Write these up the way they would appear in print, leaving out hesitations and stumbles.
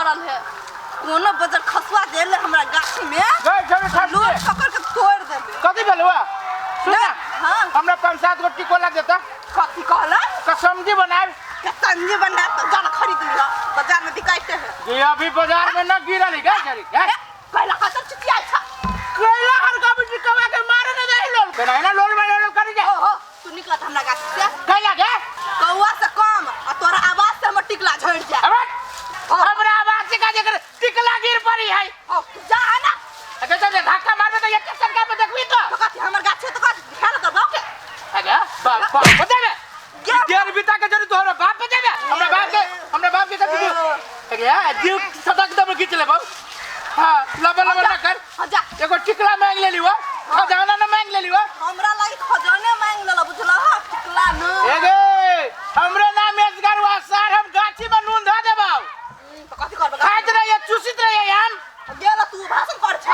फड़ल है। कोनो बजर खसुआ देल हमरा गाछी में। गई छोड़ी ठस लोग पकड़ के तोड़ देबे। कथी भेल हुआ? सुन ना। हाँ। हमरा 5-7 गो टिकोला देता। कथी कहला? कसमजी बनाए। कसमजी बनाए तो जाना खरीद लिया, बाजार में बिकाइते है। ये अभी बाजार में न गिरल है, गई छोड़ी, गई। कहला कतर चुतिया छा। कहला हर का भी टिकवा के मारे न दे लोल। केना ना लोल में लोल करी जा। ओहो, तू निकला हमरा गाछ से। कहला के? कौआ से कम आ तोरा आवाज से हमर टिकला झड़ जा। अबे हमरा आवाज से का जेकर टिकला गिर पड़ी है। ओ तू जा ना। अच्छा चल धक्का मारबे तो एक सरकार में देखबी तो। तो कथी हमर गाछ तो कथी खेल कर बाप के। अरे बाप बाप बता दे। देर बिता के जरूर तोहरा बाप बता दे। हमरा बाप के कथी अरे जीव सटक दब खींच ले बाप। हां लबा लबा ना कर। हां जा। एगो टिकला मांग लेली हो। खजाना न मांग लेली हो। हमरा लागि खजाना मांग लेला बुझला ह टिकला न। एगे हमरे नाम एजगर हुआ सर, हम गाछी में नून धो देबौ। तो कथी करबे? खाइत रहिए चूसित रहिए हम। गेल तू भाषण कर छ।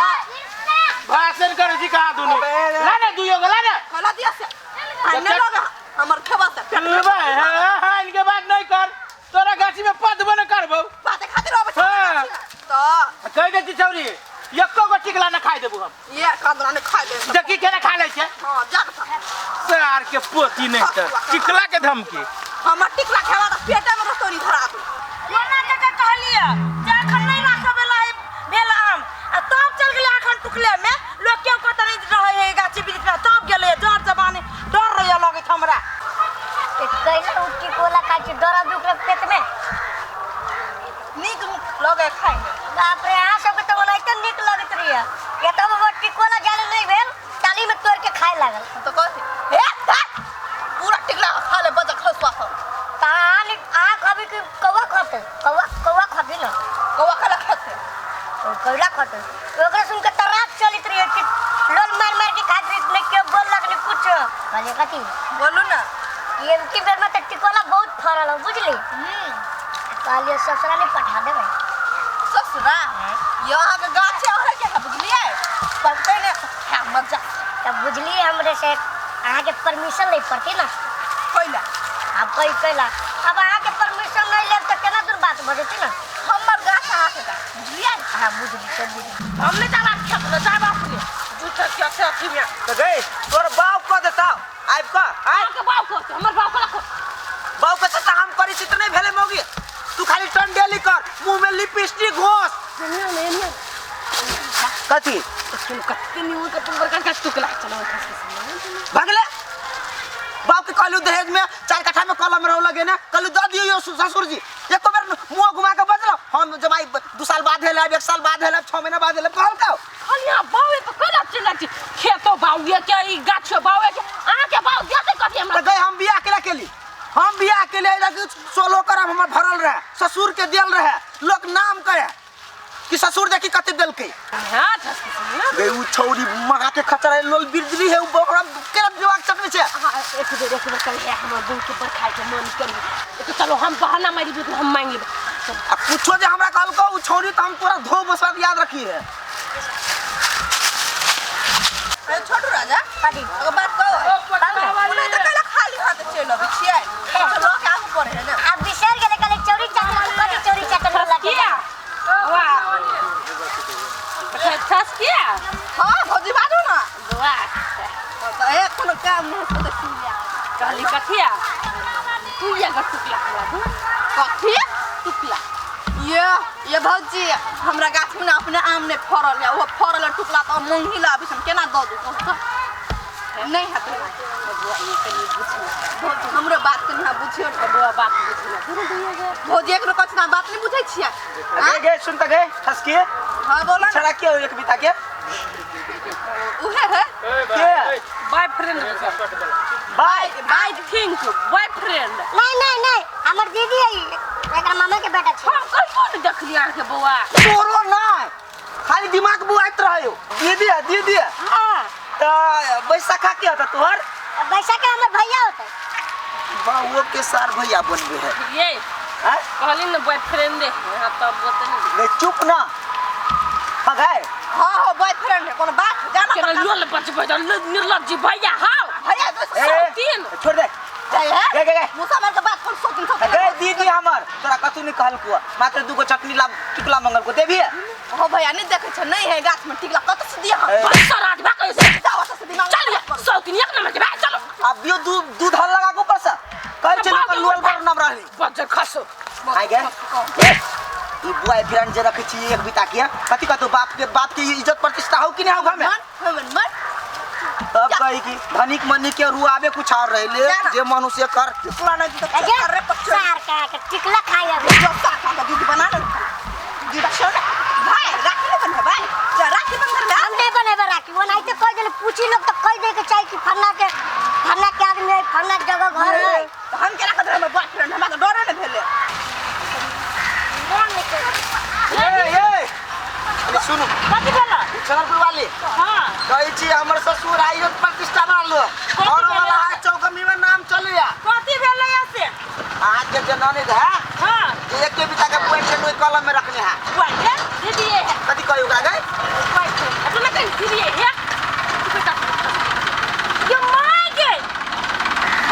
भाषण करै छी कहाँ दुनू? ला ना दुइयो गो ला ना। कहला दिया से। आ न लगा हमर खेबा से पेट बे, हाँ, हाँ, इनके बात नहीं कर। तोरा गाछी में पद बन करबौ। बाते खातिर आबै छ। हाँ। तो कहि दे छी छौरी, एको गो टिकला न खाइ देबू हम। ये कांदरा ने खाइ दे। देखी केना खा लै छै। हां जा के खा। सार के पोती नहीं त टिकला के धमकी। हमर टिकला खेबा त पेटे में रसोनी धरा दू। कोना के के कहलिए जे अखन नहीं राखबे ला भेल आम आ तब चल गेलै अखन टुकले में लोग केओ कत नहीं रहे है गाछी वृक्ष में तब गेलै डर जबानी डर रहे लगैत हमरा। कैला उ टिकोला खाइ छै डर दुख पेट में। नीक लगे खाइ में। बाप रे अहाँ सबके तऽ ओनाहिते नीक लगैत रहिए। एतऽ में टिकोला जाले नहीं भेल ताली में तोड़ के खाए लागल। तो कथी हे पूरा टिकला खा ले बजा खसुआ सब। त अहाँ खबी कि कौआ खतै? कौआ कौआ खबी न। कौआ खाला खतै। कौआ खतै। ओकरा सुन के त रात चलित रहिए कि लोल मार मार के खाइत रही नहीं केओ बोललक नहीं कुछ। कहलिए कथी? बोलू ना। एमकी बेर में त टिकोला बहुत फरल हो बुझली। कहलिए ससुरा नहीं पठा देबै। ससुरा ये अहाँ के गाछ है के बुझलिए पकते ने खा मजा। त बुझलिए हमरे से अहाँ के परमिशन नहीं पड़ती ना। कैला? अब कही कैला? अब अहाँ के परमिशन नहीं लेब त केना दूर बात भऽ जेतै ना। हमर गाछ अहाँ के गाछ बुझलिए? हाँ बुझली सब बुझली। हम नहीं जाला खेत में जाब अपने झूठ के से अथी में। त गई तोर बाप कह देता आबि क आइ अहाँ के बाप कहत हमर बाप कला कहत। बाप कहत त हम करी छी त नहीं भेलै मौगी। तू खाली टन डेली कर मुंह में लिपस्टिक घोस। कथी? सुन कते न्यूज के तुम बड़का का टुकला चलो भगले बाप के कहलू दहेज में 4 कट्ठा में कलम रहो लगे ना कहलू दऽ दियौ यौ ससुर जी। एको बेर मुंह घुमा के बजलो हम जब आई 2 साल बाद हेलब 1 साल बाद हेलब 6 महीना बाद हेलब कहल का। खाली अहाँ बावे पर कैला चिल्ला छी? खेतो बाउए के ई गाछो बाउए के अहाँ के बाउ देते कथी हमरा? त गई हम बियाह केला केली। हम बियाह के लिए लगी 16 करम हमर भरल रहे ससुर के देल रहे लोग नाम करे कि ससुर देखी कते देलकै। हां गई उ छौरी मगा के खचरा लोल बिजली है उ बकरा केना दिमाग चटने छै। हां एक बेर कल है हमर बहू के पर खाय के मन करी तो चलो हम बहाना मारि देब हम मांग लेब। आ पूछो जे हमरा कहलको उ छौरी त हम तोरा धो बसवा याद रखी है। ए छोटू राजा कथी? अगर बात कहो उन्हें तो कहला खाली हाथ चल अबै छियै चलो के आगू बढ़े है ना। अब बिसर गेलै कहले चोरी चाकर कथी चोरी चाकर होला के? किया वाह ठस किया? हां भौजी बाजू ना। वाह तो ए कोनो काम नहीं है तो सुन लिया। कहली कथिया तू ये अगर टुकला हमरा दू। कथी? टुकला। ये भौजी हमरा गाछ में अपने आम नहीं फरल है वो फरल टुकला तो मंगी लाबै हम केना दऽ दू कहू तऽ? नहीं हेतै। बबुआ ये कनी बुझियौ। भौजी हमरो बात कनी अहाँ बुझियौ ने। बबुआ बात बुझियौ। दुनू दुइये गे। भौजी एकरो कथी ना बात नहीं बुझै छियै? गे गे सुन त गे ठसकी। हां बोला ना। छड़ा के हो एक बिता के? उहे है। के? Boyfriend. Bye I think boyfriend. नहीं नहीं नहीं हमर दीदी है एकरा मामा के बेटा छै। हम कहियो नहीं देखलियै अहाँ के बौआ। तोरो नहीं खाली दिमाग बुआइत रहयो। दीदी है दीदी है। हां त बैसाखा के होता तोहर? बैसाखा हमर भैया होता। बाबू के सार भैया बनबे है। ये हैं? कहली न बॉयफ्रेंड है। हां तब बोलते नहीं। रे चुप ना भगाए। हां हां बॉयफ्रेंड है कोनो बात जाना केना लोल बचबै त निर्लज्ज भैया। हां भैया तो ए, तीन छोड़ दे। जाय है गे गे गे मुसा मार के बात कर सोचिन सोचिन। गे दीदी हमर तोरा कथु नहीं कहलको मात्र दूगो चटनी ला टिकला मंगल को देबी हो भैया नहीं देखे छ नहीं है गाछ में टिकला कत से दिया ए। बस सराट बा कैसे जाओ से दिमाग चल ये सौतिनिया के नंबर के भाई चलो अब यो दूध दूध हल लगा के ऊपर से कल चल बाप रे, लोल भर नाम रहली बज्जर खसो आइ गए ई बॉयफ्रेंड जे रखे छी एक बिता के कथी कहतो बाप के इज्जत प्रतिष्ठा हो कि नहीं हो घर में मन मन मन तब कही कि धनिक मनिक के रुआबे कुछ और रहले जा ना। जे मनुष्य कर टिकला नहीं तो अगे कर रे पक्ष सार का के टिकला खाई अभी जो साखा का दीदी बना ले दीदी छोड़ भाई राखी नहीं बंधे भाई जा राखी बंधन में हम नहीं बनेबे राखी वो नहीं तो कह देले पूछी लोग तो कह दे के चाही कि फन्ना के आदमी है फन्ना के जगह घर है तो हम केना कहत हमर बॉयफ्रेंड हमरा तो डरे ने भेले मन नहीं करे। ए ए अरे सुनू कथी भेल चलनपुर वाली हाँ कहै छी हमर ससुर आइयो प्रतिष्ठा रहलो और वाला है चौकमी में नाम चलैया कथी भेलै से आज के जे ननद है हाँ जे एक के बिता के बॉयफ्रेंड ओइ कलम में रखने है बॉयफ्रेंड दीदी ये है कथी कही ओकरा गए बॉयफ्रेंड अपना कहीं दीदी ये है तू बेटा ये माय गे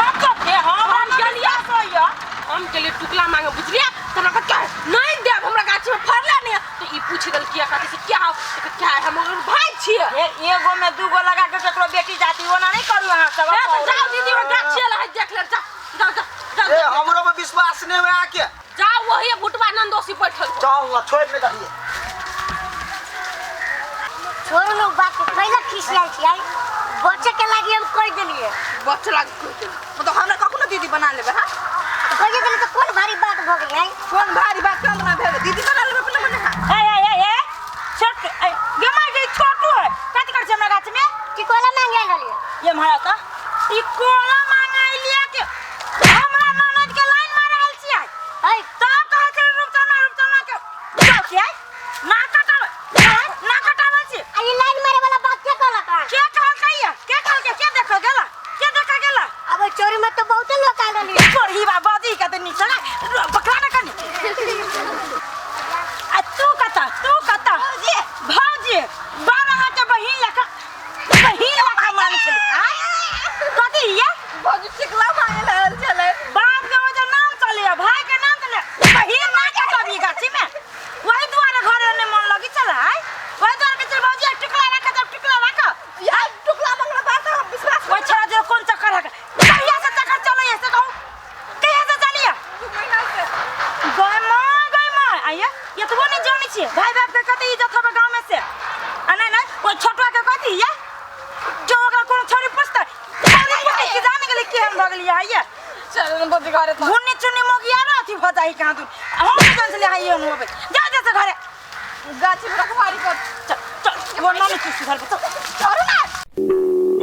हम तो थे हम हम गेलियै। सोया हम के लिए टुकला मांगे बुझलिए तो हमरा क्या नहीं देब हमरा गाछ में फरला नहीं तो ई पूछ देल किया कहते से क्या हो तो क्या है हम ओकर भाई छिए एगो में दूगो लगा के केकरो बेटी जाती ओना नहीं करू अहाँ सब ए तो जाओ दीदी वो गाछ ला देख ले जा जाओ जा जाओ ए हमरो में विश्वास नहीं हुआ के जाओ वही भुटवा नंदोसी बैठल हो जाओ वहाँ छोड़ में दहिए छोड़ू लोग बात के कैला खिसियाल छी आई बच्चे के लागी हम कह देलिए बच्चा लाग मतलब हमरा कखनो दीदी बना लेबे हां तो कह देलिए तो कोन भारी बात भ गेलै आई कोन भारी बात केना बना भेल दीदी बना लेबे अपने मने हां ए ए ए ए छोट ए गे माय गे छोटू है कथी कर छै हमरा गाछ में टिकोला मांगे रहलिए ये मारा त ई कोला मांगे लिया के हमरा ननद के लाइन मारल छियै आई तब कहै छै रूपचना रूपचना के जाउ छियै ना कटाबै ना कटाबै छी आ ई लाइन मारे वाला बात के कहलक हन? के कहलकै या के कहलकै के देखल गेला के देखल गेला अब ओइ चोरी में तो बहुते लोग आयल रहलिए चोरी बा बाजी के त निचला पकड़ा ना कनी आ तू कता तू कता भौजी भौजी बारह हाथ के बहिन लखा बहिन लखा मान छली आ कथी ये भौजी टिकला मांगे रहल छलै बाप के वो जो नाम चले भाई के नाम चले बहिन ना कटबी गाछी में वही दुआरे घरे ने मन लगी चला आय वही दुआरे के चल भौजी टिकला रख जब टिकला रख यार टुकला मांगला बात हम विश्वास ओइ छोरा जो कोन चक्कर है कहिया से चक्कर चले से कहू कहिया से चलिए दू महीना से गय माँ गय माँ आइए ये तो वो नहीं जानी छिए भाई बाप के कते इज्जत हवे गांव में से आ नहीं नहीं ओइ छोटवा के कथी ये जो ओकरा कोनो छोरी पूछतै छोरी पूछतै कि जान गेलै केहन भऽ गेलियै आइए चल न भौजी घरे तो घुन्नी चुन्नी मोगिया ना अथी भऽ जाइ कहाँ दूर हम नहीं जान छलियै आइए होबे जा जा से घरे गाछी में रखवारी कर चल चल वो नानी चुस्सी घर पे चल छोड़ू ना